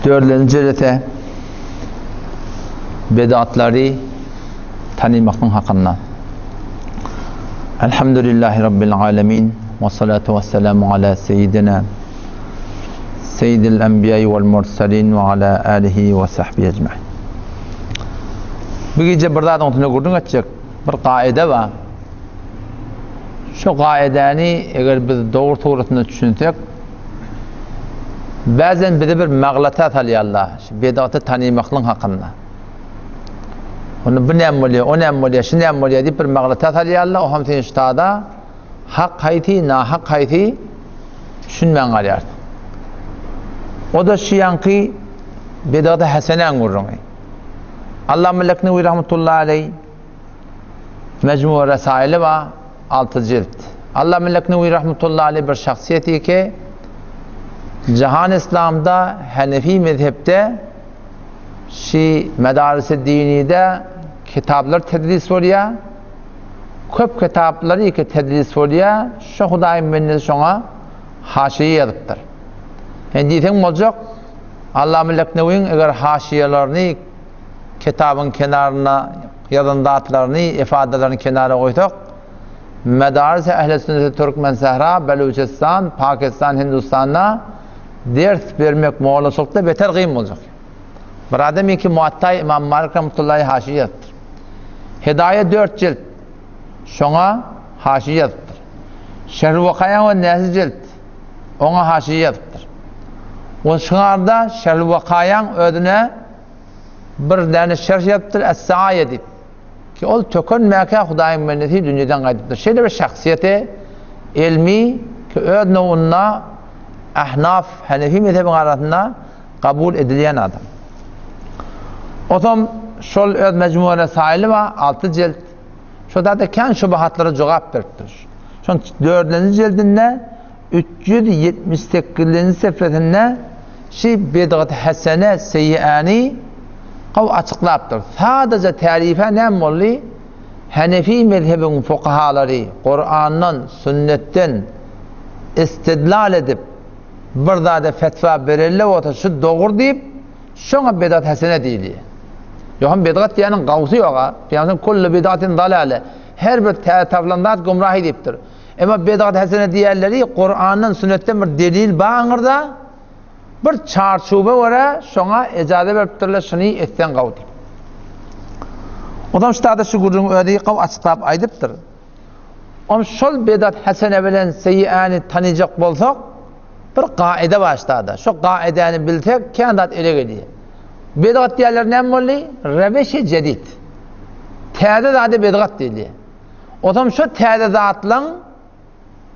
Dördünji jelese Bedatlary tanymaklyň hakynda. Elhamdülillahi Rabbil alemin we salatu we selamu ala seyyidina seyyidil enbiýai wal mursalin we ala alihi we sahbihi ecmain. Bu gije bir zadyň üstünde gürrüň etjek. Bir kaide bar. Şu kaidäni eger biz dogry suratynda düşünsek, Bäzen bizi bir maglata salýarlar, şu bedaty tanymaklyň hakynda. Onda bu näme bolýar, o näme bolýar, şu näme bolýar diýip bir maglata salýarlar, o hem sen ştada hak haýsy, nahak haýsy düşünmän galýarsyň. O da şu ýanky bedaty hasenäň gürrüňi. Allama Leknewi rahmetullahi aleý Mejmua Resaili bar, 6 jilt. Allama Leknewi rahmetullahi aleý bir şahsyýet ki, Jahan İslamda Hanefi mezhepde şi medarisi dinide kitaplar tedris bolýar. Köp kitaplary ki tedris bolýar. Şu Hudaýyň bendesi şoňa haşiýe ýazypdyr. Yani diýseň boljak, Allama Leknewiň eger haşiýelerini kitabyň kenaryna ýazan zatlaryny, ifadelerini kenara goýsak, Medaris-i Ehl-i Sünneti Türkmensähra, Beluçistan, Pakistan, Hindistanda ders bermek mollaçylykda beter gyn boljak. Bir adam iki Muattaý Imam Malik rahmetullahi haşiýe ýazypdyr. Hidaýa 4 jilt. Şoňa haşiýe ýazypdyr. Şerh-i Wakaýa we näçe jilt. Oňa haşiýe ýazypdyr. O şygarda Şerh-i Wakaýaň özüne bir däne şerh ýazypdyr, Es-Saaýe diýip. Ki ol tökenmäkä Hudaýyň bendesi dünýeden gaýdypdyr. Şeýle bir şahsyýeti elmi ki öz nowunda Ahnaf, Hanefi mezhebiň arasynda kabul edilýän adam. Otam şol öz mejmua Resaili bar, 6 jilt. Şo da kän şubahatlara jogap beripdir. Şon 4-nji jildinde 378-nji sefesinde şi bidgat hasene seýýäni gawy açyklapdyr. Sadaja tärife näme boldy? Hanefi mezhebiň fukahalary Kurandan, sünnetden istidlal edip bir zada fetwa berelle bolsa şu dogry diýip, şoňa bidgat hasene diýilýär. Ýogsam bidgat diýeniň gawsy ýok-a. Pygamberimiz kullu bidatin dalale. Her bir täze tapylan zat gumrahy diýipdir. Emma bidgat hasene diýenleri Kurandan, sünnetden bir delil bar aňyrda, bir çarçuwa görä şoňa ejaza beripdirler, şuny etseň gawy diýip. Ondan şu şu gürrüňi özi gawy açyklap aýdypdyr. Om şol bidat hasene bilen seýýäni tanyjak bolsak, bir kaide bar ştada. Şo kaidäni bilsek, kän zat ele gelýär. Bidat diýerler näme boldy? Rebeşi jedid. Täze zady bidat diýilýär. Otam şo täze zatlaň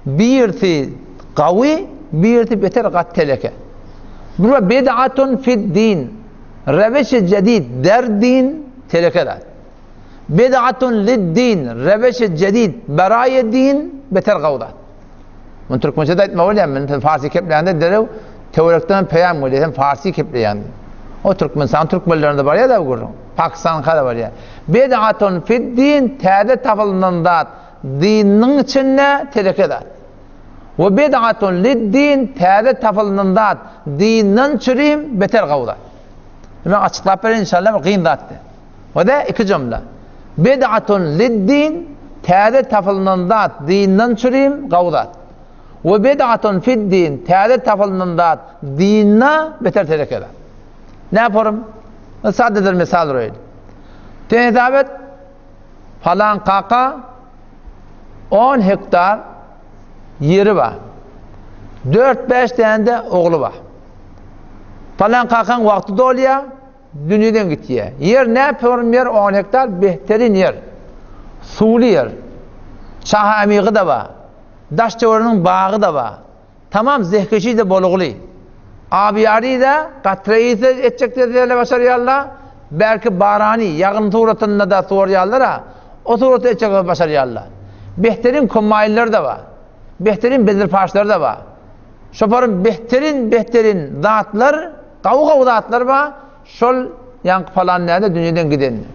birisi gawy, birisi beter gat teleke. Bir bid'atun fid din. Rebeşi jedid der din teleke zat. Bid'atun lid din, rebeşi jedid beraye din beter gawy zat. Muny türkmençe-de aýtmak bolýar. Men sen farsi kepleýäňde derew töwerekden peýam gelýär. Sen farsi kepleýäň. O Türkmenistan türkmenlerinde barýar-da bu gürrüň. Pakistanka da barýar. Bid'atun fid din täze tapylynan zat dinniň içinde teleke zat. We bid'atun lid din täze tapylynan zat dinden çürim beter gawy zat. Men açyklap bereýin inşallah bir kyn zat. O da iki jümle. Bid'atun lid-din täze tapylynan zat dinden çürim gawy zat. We bid'atun fid-din täze tapylynan zat dinde beter teleke zat. Ne yaparım? Sadedir misal roýly. Sen hesap et falan kaka 10 hektar ýeri bar. 4-5 tane de ogly bar. Falan kakaň wagty dolýar, Dünýeden gitýär. Ýer nä pörüm ýer on hektar behterin ýer. Suwly ýer. Çaha amygy-da bar. Daş-töwereginiň bagy-da bar. Tamam zehkeşi-de bolugly. Abyýary-da gatraýy-da etjek derejede başarýarlar. Belki barany, ýagyn suratynda-da suwarýarlar-a. O suratda etjek bolsa başarýarlar. Behterin kombaýnlary-da bar. Behterin bezirpaşlary-da bar. Şoparyň behterin behterin zatlar Gawy-gawy zatlar bar, şol ýaňky palan näde dünýeden gidende.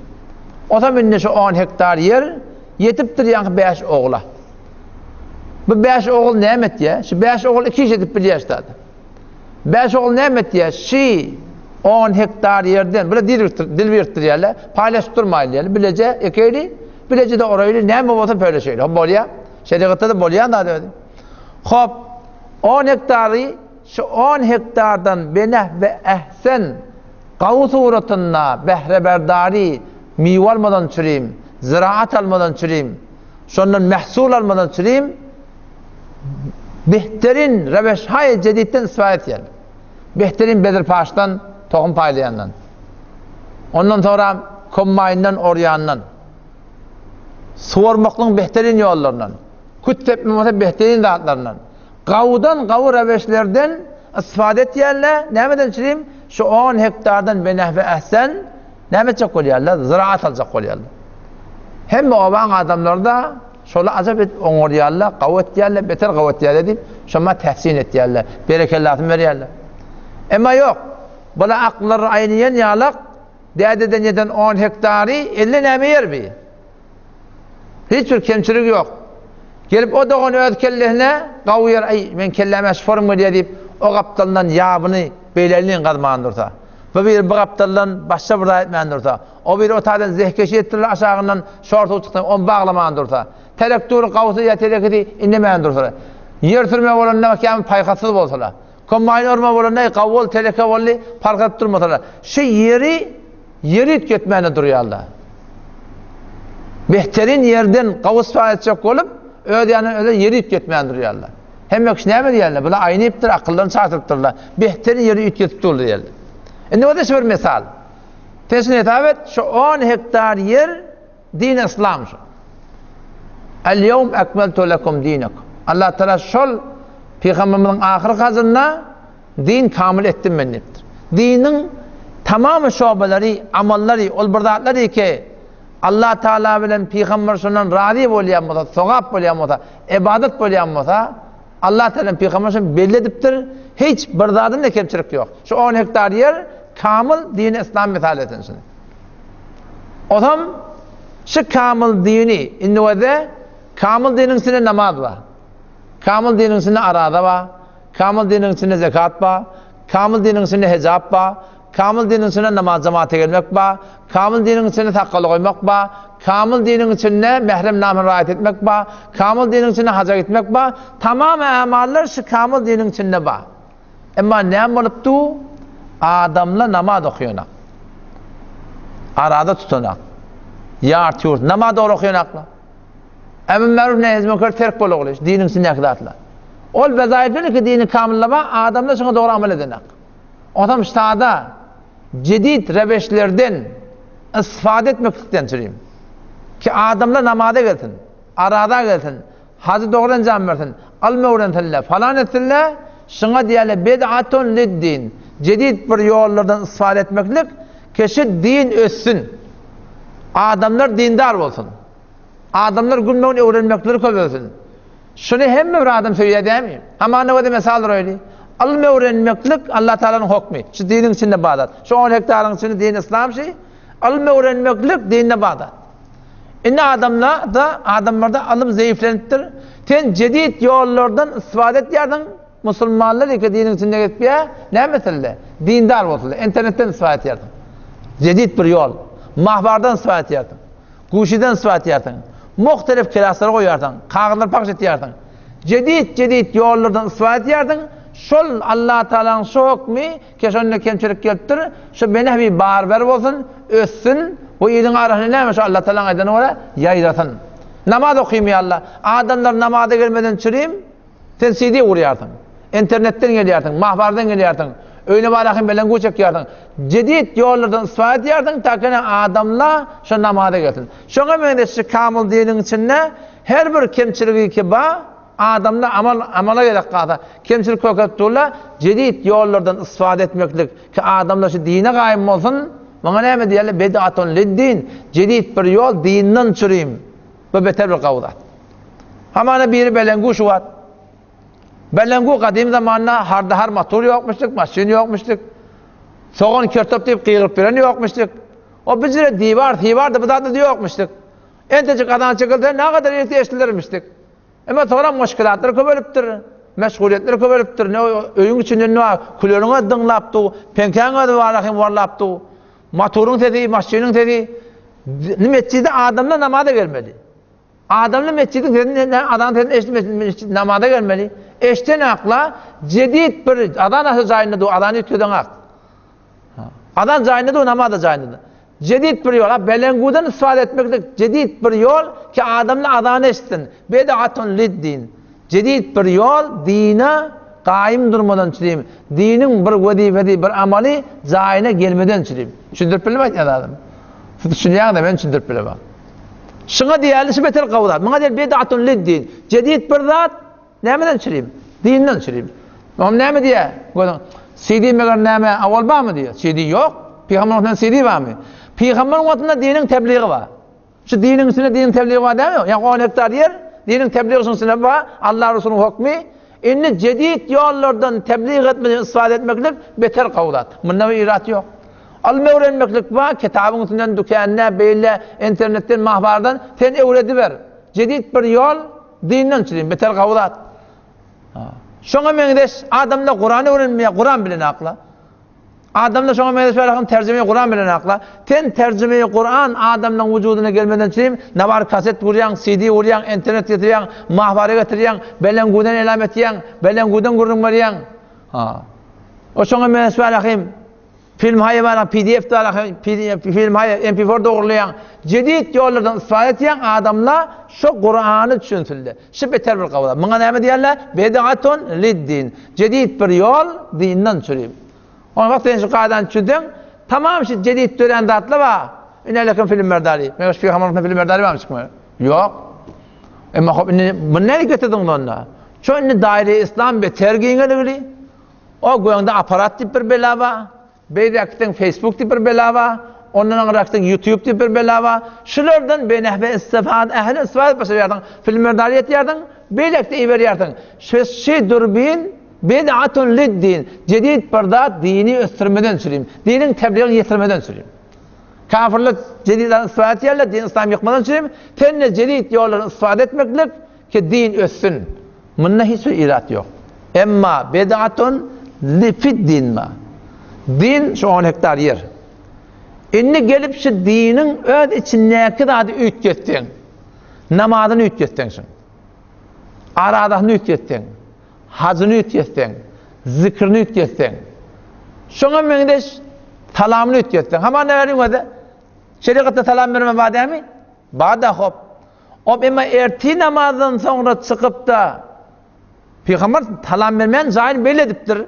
Otam indi şu on hektar ýer ýetipdir ýaňky bäş ogla. Bu bäş ogul näme etýär? Şu bäş ogul iki iş edip bilýär ştada. Bäş ogul näme etýär? Şi. On hektar ýerden, bile dil dil birikdirýärler, paýlaşyp durmaýly diýýärler. Bileje ekeýli, bileje-de oraýly, näme bolsa bölüşeýli. Hop bolýar. Şerigatda-da bolýan zat özi. Hop, on hektary şu on hektardan beneh we ehsen gawy suratynda bähreberdary miwe almadan çürim, ziraat almadan çürim, şondan mehsul almadan çürim, behterin reweşhaý jedidden istifade etýärler. Behterin bezirpaşdan tohum paýlaýandan. Ondan soňra kombaýndan orýandan. Suwarmaklygyň behterin ýollaryndan. Küt sepme bolsa behterin zatlaryndan. Gawudan gawy reweşlerden istifade etýärler. Nämeden çürim? Şu on hektardan benehwe ehsen näme etjek bolýarlar? Ziraat aljak bolýarlar. Hemme obaň adamlary-da Şoly ajap edip oňarýarlar, gawy etýärler, beter gawy etýärler diýip, şoňa tähsin etýärler, berekellasyny berýärler. Emma ýok, bular akyllary aýnaýan ýalak, dädeden ýeten on hektary elde näme ýer bi? Hiç bir kemçiligi ýok. Gelip o dogan öz kellesine gawy ýer, aý, meň kelläme şu forum gelýär diýip, o gapdalyndan ýabyny beýlelin gazman dursa, bu biri bu gapdaldan başga bir zat etmän dursa, O biri o taýdan zehkeşi etdirler aşagyndan şor suw çyksa ony baglaman dursa. Telek dury gawsy ýa telekisi indemän dursalar. Ýer sürme bolanda kämi paýhassyz bolsalar. Kombaýn orma bolanda eý gawy boldy teleke boldy parh edip durmasalar. Şu ýeri ýeri üýtgetmände durýarlar. Behterin ýerden gawy istifade etjek bolup öz ýanyndan özi ýeri üýtgetmän durýarlar. Hemme kişi näme diýýärler? Bular aýnypdyr, akyldan çaşyrypdyrlar. Behterin ýeri üýtgetip durlar diýýärler. Indi bolsa şu bir mysal. Sen şuny hesap et, şu on hektar ýer dini yslam şu. El ýewm ekmeltu lekum dinekum. Allah Teala şol pygamberimiziň ahyr hajynda din kamyl etdim men diýipdir. Diniň tamamy şobeleri, amallary, ol bir zatlary ki Allah Teala bilen pygamber şondan razy bolýan bolsa, sogap bolýan bolsa, ibadat bolýan bolsa, Allah Teala pygamber şony belli edipdir. Hiç bir zadynda kemçilik ýok. Şu 10 hektar ýer kamyl dini yslam mysal etsin şuny. Osam şu kamyl dini indi weze kamyl diniň içinde namaz bar. Kamyl diniň içinde araza bar. Kamyl diniň içinde zekat bar. Kamyl diniň içinde hijap bar. Kamyl diniň içinde namaz jemata gelmek bar. Kamyl diniň içinde sakgal goýmak bar. Kamyl diniň içinde mährem namyny raýat etmek bar. Kamyl diniň içinde haja gitmek bar. Tamam ämallar şu kamyl diniň içinde bar. Emma näme bolup dur? Adamlar namaz okaýanak. Arada tutanak. Ýarty ýurt namaz dogry okaýanaklar. Emr maruf nehy münker terk bolugly diniň içindäki zatlar. Ol wezaifler ki dini kamyllama adamlar şoňa dogry amal edenak. Onsoň sada jedid reweşlerden istifade etmeklikden çürim. Ki adamlar namaza gelsin, araza gelsin, hajy dogry enjam bersin, ylm öwrensinler, falan etsinler, şuňa diýerler bid'atun lid-din. Jedid bir ýollardan istifade etmeklik, ki şu din össün. Adamlar dindar bolsun. Adamlar günbe-gün öwrenmekleri köpelsin. Şuny hemme bir adam söýýär dämi? Hamana özi mysal goýly. Ylym öwrenmeklik Allah Taalanyň hokmy. Şu diniň içinde bar zat. Şu 10 hektaryň içinde din yslam şi. Ylym öwrenmeklik dinde bar zat. Indi adamlarda, adamlarda ylym zeýiflenipdir. Sen jedid ýollardan istifade etýärsiň. Musulmanlar ýeke diniň içinde gezipýär. Näme mesele? Dindar bolsunlar. Internetden istifade etýärsiň. Jedid bir ýol. Mahbardan istifade etýärsiň. Guşiden istifade etýärsiň. Muhtelif klaslara goýarsyň, kagyzlary pahş etýärsiň. Jedid-jedid ýollardan istifade etýärsiň. Şol Allah Tagalaň şu hokmy, ke şonda kemçilik gelipdir, şu benehwi barber bolsun, össün we iliň arasynda näme şu Allah Tagalaň aýdanyna görä ýaýrasyn. Namaz okymaýarlar. Adamlar namaza gelmeden çürim, Sen CD gurýarsyň. Internetden gelýärsiň, mahbardan gelýärsiň. Öýüne barahyn bilen güç çekýärsiň. Jedid ýollardan istifade edýärsiň, takene adamla şo namaza gelsin. Şoňa meňzeş şu kamyl diniň içinde her bir kemçiligi ki ba, adamda amal amala gerek galsa, kemçilik kökep durla, jedid ýollardan istifade etmeklik ki adamlar şu dine gaýym bolsun, muňa näme diýerler? Bid'atun lid-din. Jedid bir ýol dinden çürim. Bu beter bir gawy zat. Hamana biri belengu şu wagt. Belengu gadym zamanda harda har motor ýokmuşdyk, maşyn ýokmuşdyk. Sogan kertop diýip gygyryp beren ýokmuşdyk. O bijire diwar, siwar da bu zatlar ýokmuşdyk. Entejik azan çekilse ne kadar ýerde eşidilermişdik. Emma soňra muşkilatlar köpelipdir. Meşgulyýetler köpelipdir. Ne öýüň içinde ne bar? Küleriň özi dyňlap dur. Peňkäň özi bar hem warlap dur. Motoryň sesi, maşynyň sesi. Indi metjide adamlar namaza gelmeli. Adamlar metjidiň sesini, azan sesini eşidip metjid namaza gelmeli. Eşden akla jedid bir azan asa jaýynda dur, azany üýtgeden ak. Azan jaýynda dur, namaz da jaýynda dur. Jedid bir ýol, belengudan istifade etmeklik jedid bir ýol ki adamlar azany eşitsin. Bid'atun lid-din. Jedid bir ýol dine gaýym durmadan çürim. Diniň bir wezipesi, bir amaly jaýyna gelmeden çürim. Düşündirip bildim aýtýan zadymy? Siz düşünýäňiz-de, men düşündirip bilemok. Şuňa diýýärler, şu beter gowy zat. Muňa diýýär bid'atun lid-din. Jedid bir zat nämeden çürim? Dinden çürim. Oňa näme diýýär? Gözüň CD meger näme awal barmy diýýär. CD ýok. Pygamber wagtynda CD barmy? Pygamber wagtynda diniň tebligi bar. Şu diniň üstünde diniň tebligi bar dälmi? Ýa 10 hektar ýer diniň tebligi şuň üstünde bar. Allah Resulynyň hukmy. Indi jedid ýollardan teblig etmeden istifade etmeklik beter gowy zat. Munda bir irat ýok. Ylym öwrenmeklik bar, kitabyň üstünden dükände, beýle internetden, mahbardan sen öwrediber. Jedid bir ýol dinden çürim, beter gowy zat. Şoňa meňzeş adamlar Kuran öwrenmeýär, Kuran bilen akla. Adamlar şoňa meňzeş bir terjime Kuran bilen akla. Sen terjime Kuran adamlaryň wujudyna gelmeden çürim, nawar kaset gurýaň, CD gurýaň, internet getirýäň, mahbara getirýäň, belenguden elam etýäň, belenguden gürrüň berýäň. Ha. O şoňa meňzeş bir Film haýa bar, PDF bar, PDF film haýa, MP4 dogurlaýaň. Jedid ýollardan istifade etýäň, adamlar şo Kurany düşünsinler. Şu beter bir gawda. Muňa näme diýerler? Bid'atun lid-din. Jedid bir ýol dinden çürüp. Ona wagt sen şu kadany düşünseň, tamam şu jedid dörän zatlar bar. Ine lekin film merdari. Men şu pygamberin film merdari barmy çykma? Ýok. Emma hop indi bunu näme getirdiň onda? Şu indi daire islam beter giňeligini O göňde aparat diýip bir bela bar. Beýläkden Facebook diýip bir bela bar. Ondan aňyrakdan YouTube diýip bir bela bar. Şulardan benähbe istifade, ähli istifade başarýarsyň. Filmerdar etýärsiň, beýläkde iberýärsiň. Şu şi dürbin bid'atun lid-din. Jedid bir zat dini ösdürmeden çürim. Diniň tebligini ýetirmeden çürim. Kafirler jedidden istifade etýärler, din yslam ýykmadan çürim. Sen-de jedid ýollardan istifade etmeklik Ki din össün. Munda hiç bir irat ýok. Emma bid'atun li fid-din bar. Din şu on hektar ýer. Indi gelip şu diniň öz içindäki zady üýtgetseň, namazyny üýtgetseň şuň. Arazasyny üýtgetseň, hajyny üýtgetseň, zikrini üýtgetseň, şoňa meňzeş salamyny üýtgetseň. Hamana näme özi? Şerigatda salam berme bar dämi? Bar-da hop. Ol emma ertir namazdan soňra çykyp-da, Pygamber salam bermän jaýyny belli edipdir.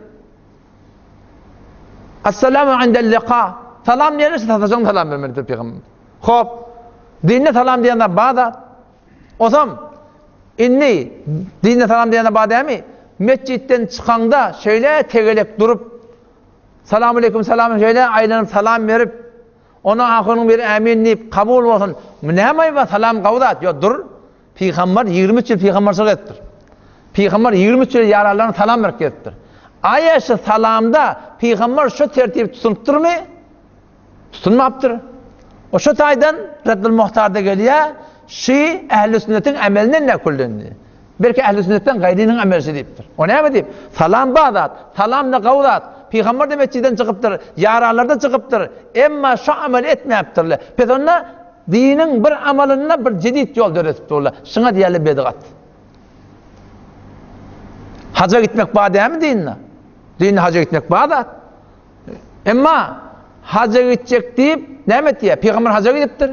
Assalamu indel liqa. Salam diýende sataşyň salam bermelidir pygamber. Hop. Dinde salam diýende bar zat. Osam indi dinde salam diýende bar dämi? Metjitden çykaňda şeýle tegelek durup Salam aleyküm salam şeýle aýlanyp salam berip Ona ahunyň biri ämin diýip, kabul bolsun. Näme aýba, salam gawy zat. Ýok, dur. Pygamber 23 ýyl pygamberçilik edipdir. Pygamber 23 ýyl ýaranlaryna salam berip gezipdir. Aýa şu salamda pygamber şu tertip tutunypdyrmy? Tutunmapdyr. O şu taýdan Reddül Muhtarda gelýär, şu ähli sünnetiň emelinden ne küllendi. Belki ähli sünnetden gaýrynyň amelsi diýipdir. O näme diýip? Salam bar zat, salam-da gowy zat. Pygamber-de metjiden çykypdyr, ýaranlar-da çykypdyr. Emma şo amaly etmäpdirler. Pes onda diniň bir amalynda bir jedit ýol döredip durlar. Şuňa diýerler bedgat. Haja gitmek bar dälmi dinde? Dinde haja gitmek bar zat. Emma haja gitjek diýip näme etýär? Pygamber haja gidipdir.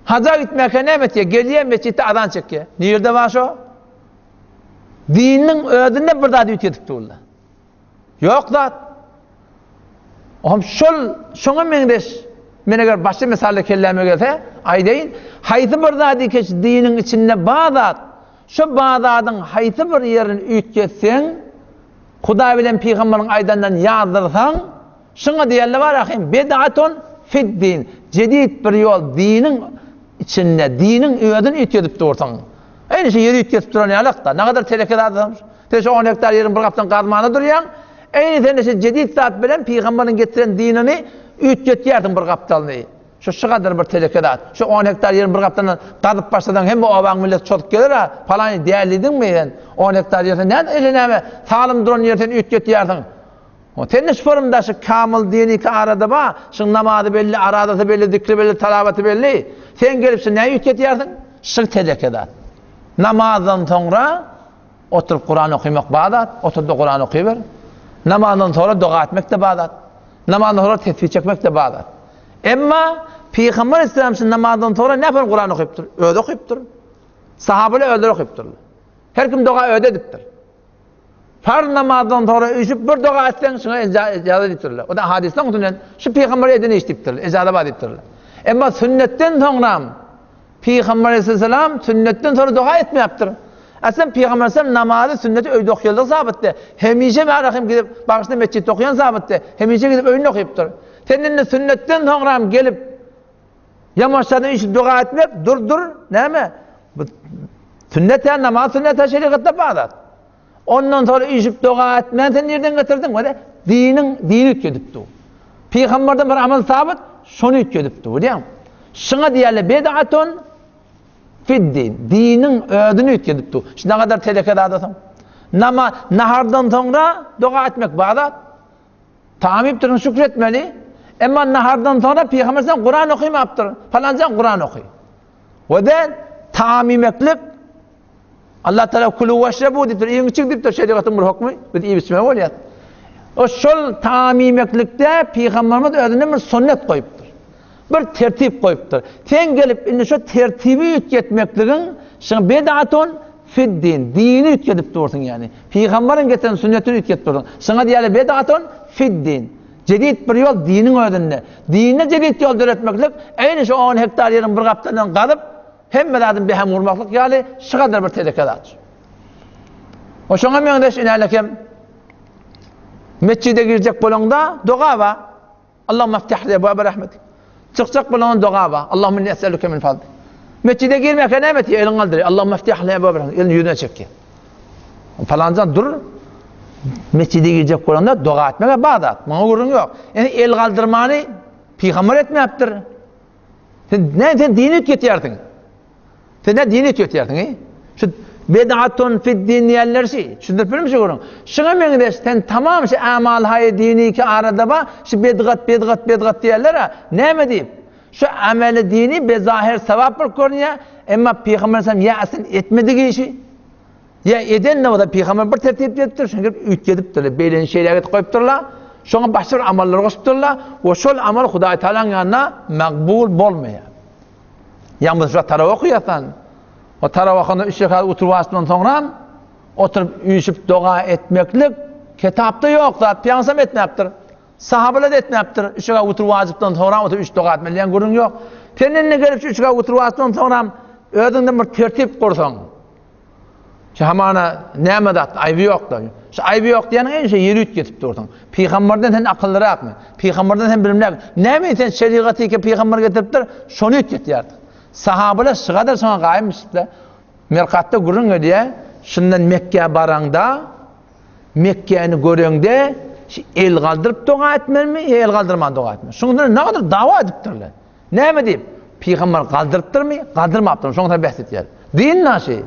Haja gitmäkä näme etýär? Gelýär metjitde azan çekýär. Nirde bar şo? Dininiň özünde bir zat üýtgedip durlar. Ýok zat. Ohm şol şoňa meňzeş men eger başga mysalda kelläme gelse, aýdaýyn, haýsy bir zady keç diniň içinde bar zat, şo bar zadyň haýsy bir ýerini üýtgetseň, Hudaý bilen pygamberiň aýdandan ýazdyrsaň, Şuňa diýerler bar ahim, bid'atun fid-din, jedid bir ýol diniň içinde, diniň özüni üýtgedip dursuň. Eýni şu ýeri üýtgedip duran ýalak-da, nagadar teleke zat adam. Sen şu 10 gektar ýeriň bir gapdan gazmana durýaň, eýni sen şu jedid zat bilen pygamberiň getiren dinini üýtgetýärsiň bir gapdalyny. Şu şu gadar bir teleke zat. Şu on hektar ýeriň bir gapdalyndan gazyp başlasaň hemme obaň milleti çozup geler-ä, palany dälidiňmi sen? On hektar ýer sen nädip ele näme salym duran ýeri sen üýtgetýärsiň? O sende şu forumda şu Kamyl diýen iki arada ba, şuň namazy belli, arazasy belli, zikri belli, talawaty belli. Sen gelip şu näme üýtgetýärsiň? Şu teleke zat. Namazdan soňra oturyp Kuran okymak ba zat, otur-da Kuran okyber. Namazdan soňra doga etmek-de ba zat. Namazdan soňra tesbih çekmek-de ba zat. Emma Pygamber Aleyhisselam şu namazdan soňra näme Kuran okypdyr? Özi okypdyr. Sahabeler özleri okypdyrlar. Her kim doga özi edipdir. Farz namazdan soňra üýşüp bir doga etseň şuňa ejaza diýipdirler. O da hadysdan üstünden şu pygamber eden iş diýipdirler. Ejaza bar diýipdirler. Emma sünnetden soňra Pygamber Aleyhisselam sünnetden soňra doga etmäpdir. Aslında Pygamber Aleyhisselam namazy sünneti öýde okýandygy sabytdy. Hemişe märahim gidip bagşyda metjitde okýan sabytdy. Hemişe gidip öýünde okypdyr. Sen indi sünnetden soňra gelip Ýamaşjadan üýşüp doga etmek, dur dur, näme? Bu sünnet ýa namaz sünnet ýa şerigatda bar zat. Ondan soňra üýşüp doga etmän sen nirden getirdiň? Wele diniň dini üýtgedip dur. Pygamberden bir amal sabyt, şony üýtgedip dur, bilýäňmi? Şuňa diýýärler bid'atun fid-din. Diniň özüni üýtgedip dur. Şu nägadar teleke zat soň. Nama nahardan soňra doga etmek bar zat. Tagam iýip durun şükür etmeli. Emma nahardan soňra Pygamber sen Kuran okymapdyr. Falanjan Kuran oky. We de tagam iýmeklik Allah Teala kulu weşrebu diýipdir, iýiň içiň diýipdir şerigatyň bir hukmy. Biz iýip içmeli bolýar. O şol tagam iýmeklikde Pygamberimiz özüne bir sünnet goýupdyr. Bir tertip goýupdyr. Sen gelip indi şu tertibi üýtgetmekligiň şuň bid'atun fid-din, dini üýtgedip dursuň ýagny. Pygambaryň getiren sünnetini üýtgedip dursuň. Şuňa diýýärler bid'atun fid-din. Jedid bir ýol diniň özünde. Dinde jedid ýol döretmeklik eýni şu on hektar ýeriň bir gapdalyndan gazyp, hemme zadyny behem gurmaklyk ýaly şu gadar bir teleke zat. O şoňa meňzeş inälekem metjide girjek bolaňda doga bar. Allahumma iftah li ebwaba rahmetik. Çykjak bolanda doga bar. Allahumma inni es'eluke min fadlik. Mesjide girmeke näme etýär? Elini galdyrýar. Allahumma iftah li ebwaba rahmetik. Elini ýüzüne çekýär. Falanjan dur. Mesjide girjek bolanda doga etmege bar zat. Muňa gürrüň ýok. Ýani el galdyrmany pygamber etmäpdir. Sen näme sen dini üýtgetýärsiň? Sen ne dini üýtgetýärsiň, e? Şu bed'atun fid din diýenler şi. Düşündirip bilmi şu gürrüň? Şuňa meňzeş sen tamam şu amal haýy dini ki arada ba, şu bedgat bedgat bedgat diýerler ha. Näme diýip? Şu ameli dini bezahir sawap bolup görünýär, emma Pygamber sallam ýa asyl etmedik işi. Ýa eden-de bolsa pygamber bir tertip beripdir, şony gelip üýtgedipdirler, beýleni şeýläk edip goýupdyrlar, şoňa başga bir amallar goşupdyrlar we şol amal Hudaý Tagalaň ýanynda makbul bolmaýar. Ýa biz şu tarawa okaýarsan, o tarawa okanda üç rekat oturyp açdan soňra oturyp üýşüp doga etmeklik kitapda ýok zat, pygamber etmäpdir. Sahabalar etmäpdir. Üç rekat oturyp wajypdan soňra oturyp üç doga etmeli diýen gürrüň ýok. Sen indi gelip şu üç rekat oturyp açdan soňra özüňden bir tertip gursaň, Şu hamana näme zat, aýby ýok-da. Şu aýby ýok diýeniň enşe ýeri üýtgetip dursuň. Pygamberden sen akyllyrakmy? Pygamberden sen bilimliräkmi? Näme sen şerigaty ki pygamber getiripdir, şony üýtgetýärdiň. Sahabalar şu gadar şoňa gaýymyşdylar. Merkatda gürrüň edýär, şundan Mekgä baraňda, Mekgäni göreňde şu el galdyryp doga etmelimi, ýa el galdyrman doga etmelimi? Şunuň bilen nägadar dawa edipdirler. Näme diýip? Pygamber galdyrypdyrmy, galdyrmapdyrmy? Şoňa bäs etýär. Din naşy.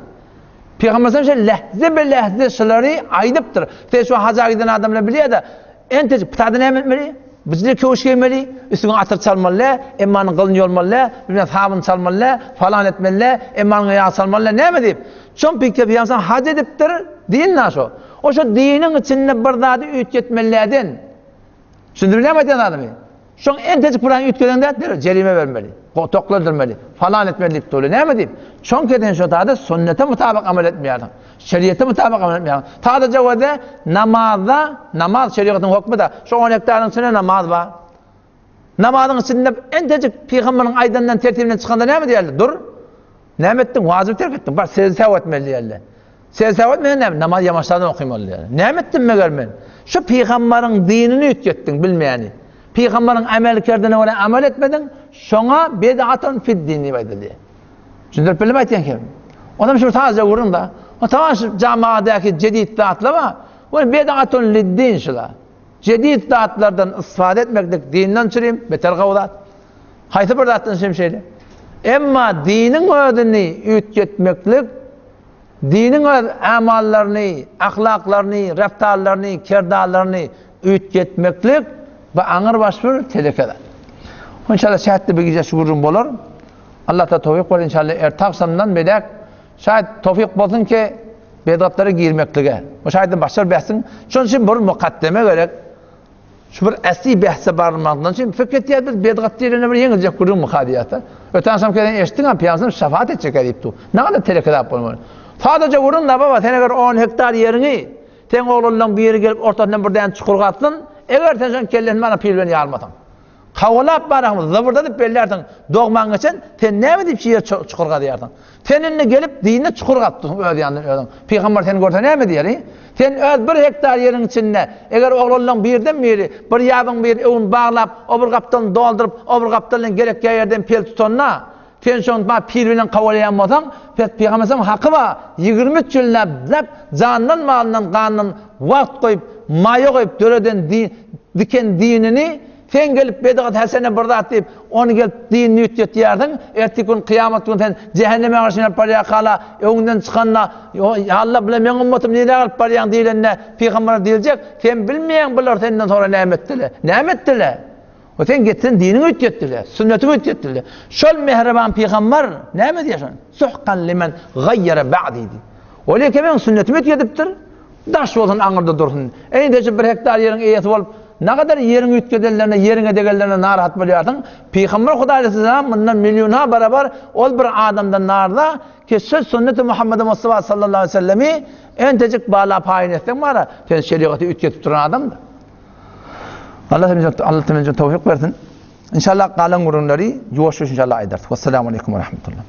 Pygamber sen şeýle lähze be lähze şulary aýdypdyr. Sen şu haja giden adamlar bilýär-de, entejik pytada näme etmeli? Bijile köwüş geýmeli, üstüňe atyr çalmaly, emmanyň gylyny ýolmaly, bilmem sabyn çalmaly, falan etmeli, emmanyňa ýag çalmaly, näme diýip? Şoň pikir pygamber haj edipdir, din naşo. O şu diniň içinde bir zady üýtgetmelilerden. Düşündirýärmi aýdýan zadymy? Şoň entejik pulany üýtgedeňde derrew jerime bermeli, toklandyrmaly, falan etmeli diýip durly. Näme diýip? Çünki sen şo zada sünnete mutabyk amal etmeýärsiň. Şeriýete mutabyk amal etmeýärsiň. Sadaja göze namazda, namaz şerigatyň hukmy-da, şo on hektaryň içinde namaz bar. Namazyň içinde entejik pygamberiň aýdanyndan tertibinden çykanda näme diýerler? Dur. Näme etdiň? Wajyp terk etdiň. Bar, sejde sehw etmeli diýerler. Sejde sehw etmeseň näme? Namaz ýamaşlardan okymaly diýerler. Näme etdim meger men? Şu pygambaryň dinini üýtgetdiň, bilmeýäni. Pygambaryň amel kerdine görä amel etmediň, şoňa bid'atun fid-din diýip aýdylýar. Düşündirip bildim aýtýan kerim. Onam şu sazja gürrüň da. O tamam şu jamaadaky jedid zatlar bar. Bu bid'atun lid-din şular. Jedid zatlardan istifade etmeklik dinden çürim, beter gowy zat. Haýsy bir zatdan hem şeýle. Emma diniň özüni üýtgetmeklik, diniň öz amallaryny, ahlaklaryny, reftarlaryny, kerdarlaryny üýtgetmeklik bu aňyr baş bir teleke zat. Inşallah şähetde bir gije şu gürrüň bolar. Allah ta towfik bersin inşallah erte agşamdan beläk şaýat towfik bolsun ki bedgatlara girmeklige. Bu şaýatdan başlar bähsiň. Şonuň üçin bir mukaddeme gerek. Şu bir äsli bähse barylmazdan üçin pikir etýär biz bedgat diýlene bir ýeňiljek gürrüň myka diýýär. Öten agşam kelen eşitdiň ha pyýansam şafaat etjek diýip dur. Näme teleke zat bolmaly. Sadaja gürrüň da baba sen eger 10 hektar ýeriňi seň oglanlaň biri gelip ortasyndan bir däne çukur gazsyn, eger sen şoň kellesini bana pil bilen ýarmasaň. Kawalap baraňmy zybyrdadyp bellärsiň, dogman geçen, sen näme diýip şu ýere çukur gazýarsyň? Sen indi gelip dinde çukur gazdyň öz ýanyndan özüň. Pygamber seni görse näme diýer? Sen öz bir hektar ýeriň içinde, eger oglanlaň birden biri, bir ýabyň biri öwün baglap, o bir gapdalyny dolduryp, o bir gapdalyndan gerekýä ýerden pel tutanda, Sen şony ba pir bilen kowalaýan bolsaň, pes pygamberimiziň haky bar, 23 ýyllap lap jandan malyndan ganyndan wagt goýup, maýa goýup döreden din, diken dinini sen gelip bedagat hesene bir zat diýip, ony gelip dinini üýtgetýärsiň, erteki gün kyýamat gün sen jähenneme garşy alyp barýarkala, öňünden çykanda, Ýa Allah bile meň ummatym nirä alyp barýaň diýlende, pygambere diýiljek, sen bilmeýäň bular senden soňra näme etdiler? Näme etdiler? O sen getiren diniňi üýtgetdiler, sünnetiňi üýtgetdiler. Şol mähriban pygamber näme diýýär şony? Suhkan limen gaýýara ba'di diýdi. Ol eke meň sünnetimi üýtgedipdir. Daş bolsun aňyrda dursun. Eý şu bir hektar ýeriň eýesi bolup, nagadar ýeriň üýtgedenlerine, ýeriňe degenlerine narahat bolýarsyň. Pygamber Hudaý aleyhisselam mundan milliona barabar ol bir adamdan narza ki söz sünneti Muhammed Mustafa sallallahu aleyhi ve sellemi entejik bala paýyn etseň bara, sen şerigaty üýtgetip duran adamdyr. Allah Allah tawfik bersin. İnşallah galan gürrüňleri ýuwaş-ýuwaş inşallah aýdarys. Wassalamu aleýkum we rahmetullah.